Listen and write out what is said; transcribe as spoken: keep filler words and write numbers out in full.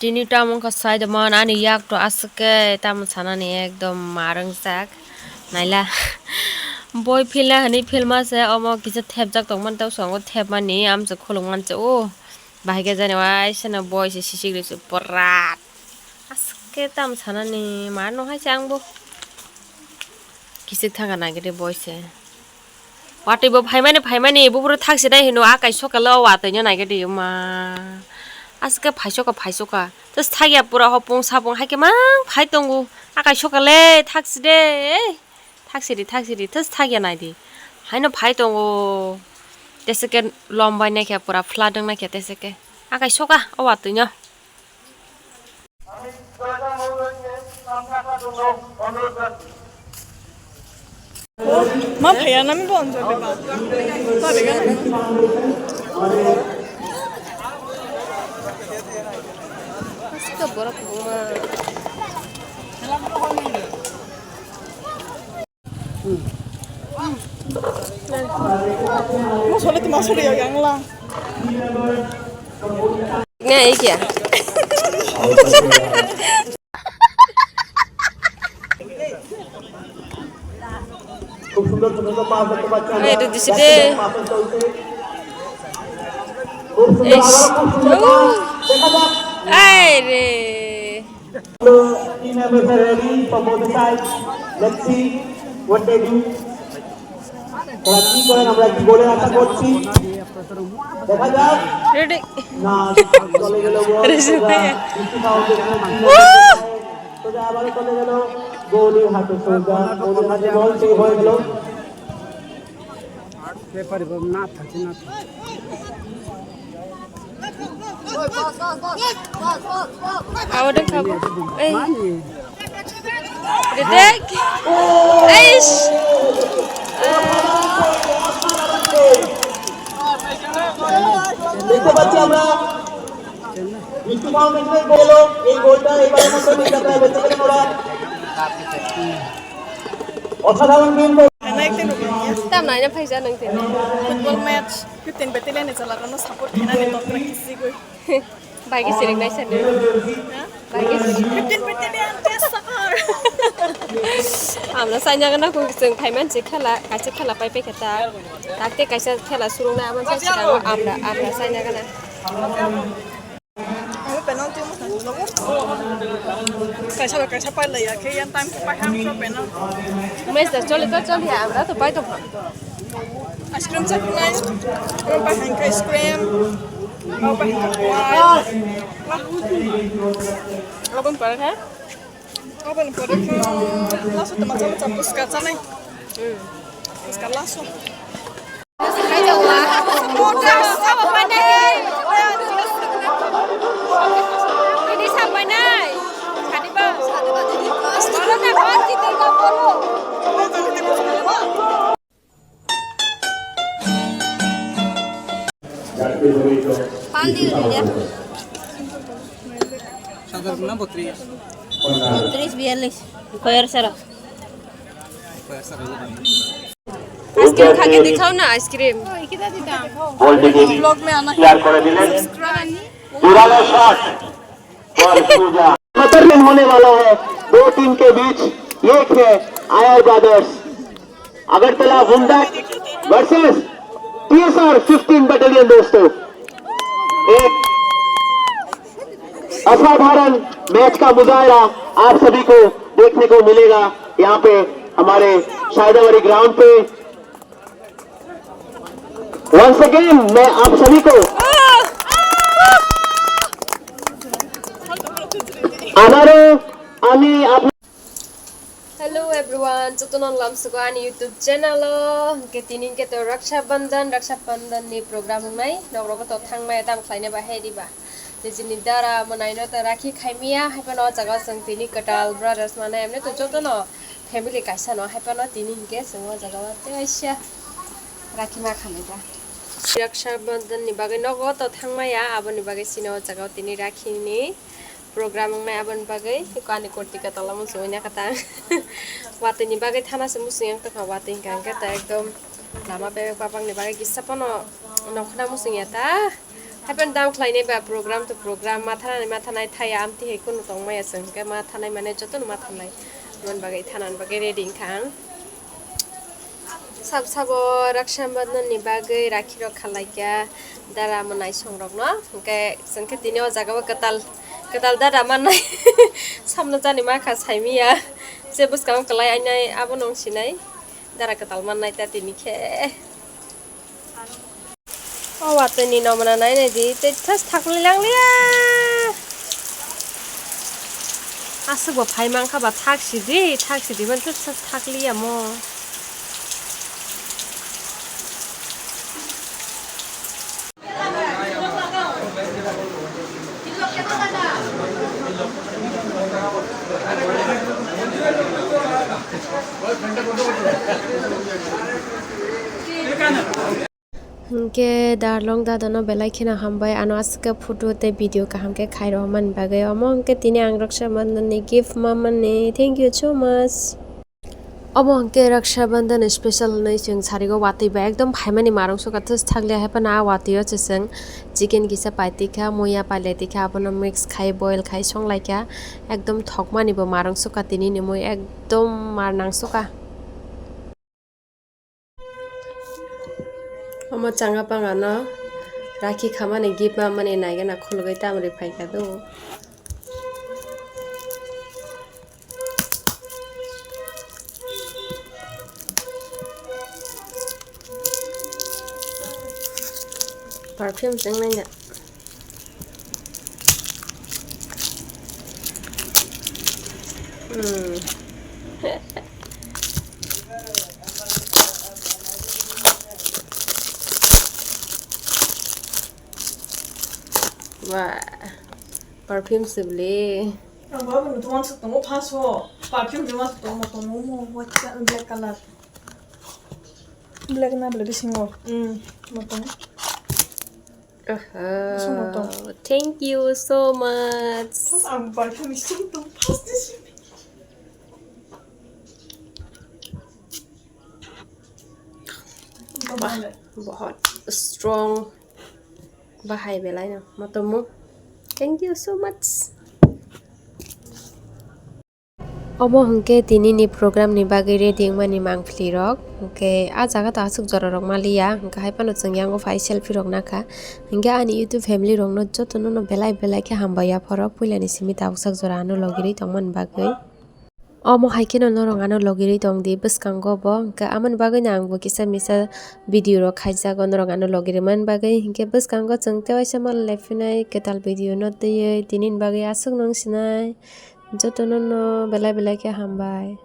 Tini tamo wngkha saidaman ani yak to aswk khe tamo sanani ekdom ma rwngjak naila. Boi philna hwnwi philma se omo kisa thepjak tongmani tei songo thepmani amchwk khuluk manse o. Bahai khe jani waisano boi se sisik rwse pura aswk khe tamo sanani ma no hai se ang bo. Kisik thangkha naikhe de boise. Watwi bo phaimani phaimani buphuru thaksinai hino akai sokalo watwino naikhe de ma. Aske phaisoka phaisoka. Tes thakya pura hopung sapung haikhe mang phai tongo. Akai sokale thakside. Thaksidi thaksidi tes thakya naidi. Haino phai tongo. Teseke lombai naikhe pura flooding naikhe teseke. Akai soka o watwino. Ma phaiya nami bo onjol de ba. Ta de gana. Aska borok buma. Mo sole tuma sole ya yang la. Nge, ei kya? খুব সুন্দর ছোট ছোট পাস দেখতে পাচ্ছি আমরা। এই তো দিছে রে। পাসের চলছে। খুব সুন্দর, আবারও খুব সুন্দর পাস। দেখা যাক। এই রে। Team M F A ready for both the sides. Let's see what they do. তারা কি করেন, আমরা একটি গোলের আশা করছি। দেখা যাক। Ready. না, চলে গেল বল। Ready. সোজা, বৃষ্টি ফাউন্ডেশনের team। সোজা আবারও চলে গেল গোলির হাতে সোজা। গোলির হাতে বল সেভ হয়ে গেল। Referee বল না থাকছে না। Awo deng kabo. Ei. Dedek. Eish. দেখতে পাচ্ছি আমরা মিষ্টি ফাউন্ডেশনের গোল, এই গোলটা এবারের মতো নির্ধারণ হয়েছে কিনা ওরা। অসাধারণ game. Tam naina phaisa nang tini. Football match, fifteen battalion ni chala rano support khainani tokra kisigwi. Bai khe sirik nai sani. Ha? Bai khe sirik. Fifteen battalion test sakar. Amla saina gana ko chwng phaiman se khela, kaisa khela pai pai kheta. Takte kaisa khela surung na aman sa sira amla, amla saina gana. Amo penalty mo san logo. Kaisa ba kaisa pai laiya khe yan time khe pai ham so penalty. Mes da choli to choli ya, amra to pai to. Ice cream chaknai. Amo pai hangka ice cream. Amo pai hangka kuai. Abang parang ha? Abang parang ha? Laso tama chama chama puska chanai. Hmm. Puska laso. Botris, bialis. Koyar sara. Ice cream kha khe dikhao na, ice cream. Goal digi clear kore dilen. Duralo shot. Ball soja. Khatarnaak hone wala hai do team ke beech. Ye hai I R Brothers. Agartala Vumdak versus T S R fifteen Battalion, दोस्तों। एक असाधारण मैच का मुजाहरा आप सभी को देखने को मिलेगा यहाँ पे हमारे शायदाबादी ग्राउंड पे। वंस अगेन मैं आप सभी को हमारे आने आप Hello everyone, jotono lamsugo ani YouTube channel o. Hwnkhe tini hwnkhe to Raksha Bandhan, Raksha Bandhan ni program wngnai. Nokrogo to thangmaya tamo khlaina bahai riba. Nijini dara mwnaino to rakhi khaimaya, haiphano o jaga o chwng tini kwtal brothers manai, emne to jotono family kaisa no, haiphano tini hwnkhe chwng o jaga o tei waisa rakhi ma khamai da. Raksha Bandhan ni bagwi nogo to thangmaya, aboni bagwi chini o jaga o tini rakhi ni program wngnai, aboni bagwi eko ani kurti kwtal o muchungwi nai kha ta. Watwi ni bagwi thana se muchung yang tongkha, watwi hwnkha hwnkhe ta ekdom lama bebak babang ni bagwi kisa phano nongkhorna muchung ya ta. Happen dam khlainai ba program to program, ma thanani ma thanai thaya, amtwi hai kunu tongmaya chwng, hwnkhe ma thanai mane jotono ma thanai. Mon bagwi thanani bagwi ready wngkha ang. Sab sabo Raksha Bandhan ni bagwi rakhi rok khalaikha dara mwnai songrokno, hwnkhe chwng khe tini o jaga o kwtal, kwtal dara mannai. Samno jani ma kha saimiya, je bwskango kwlai ainai abono wng sinai, dara kwtal mannai ta tini khe. O watwi ni nomna nainai di, tei thas thakli langliya. Aswk bo phai mankha ba, thak sidi, thak sidi man thas thas thakliya mo. Hwnkhe darlong dadano belai kheno hambai, ano aswk khe photo tei video kaham khe khairokmani bagwi. Omo hwnkhe tini ang Raksha Bandhan ni gift mamani. Thank you so much. Omo hwnkhe Raksha Bandhan special hwnwi chwng sarigo watwi bai ekdom phaimani marung sukha thus thakliya, haiphano a watwi o chwng chicken kisa paitwikha, muya pailaitikha, abono mix khai boil khai songlaikha, ekdom thokmani bo marung sukha tini ni mui ekdom mar nang sukha. Omo changa pangano rakhi khamani gift mamani naigena khulugwi tamri phaikha do. Perfume chwng naina. Hmm. Wah, perfume se beli. Ang babu nung tuan sa tongo phaso. Perfume tuan sa tongo, tongo mo, what's that black color? Black na black singo. Hmm, mo tongo. Aha. Thank you so much. Ang perfume ising tong phas di sini. Wah, bahut strong. Bahai belai no, motomu. Thank you so much. Omo hwnkhe tini ni program ni bagwi ready wngmani mangpili rok. Hwnkhe ah jaga to aswk jora rok maliya, hwnkhe hai phano chwng yango phai selfie rok nakha. Hwnkhe ani YouTube family rok no joto no belai belai khe hambai yapharo, puila ni simi tabuksak jora ano logirwi tongmani bagwi. Omo hai kheno norok ano logirwi tong di bwskango bo, hwnkhe amoni bagwino ang bo kisa misa video rok khaijago norok ano logirwi mani bagwi, hwnkhe bwskango chwng tei waisa mal lephinai kwtal video no twiwi tini ni bagwi aswk nung sinai jotono no belai belai khe hambai.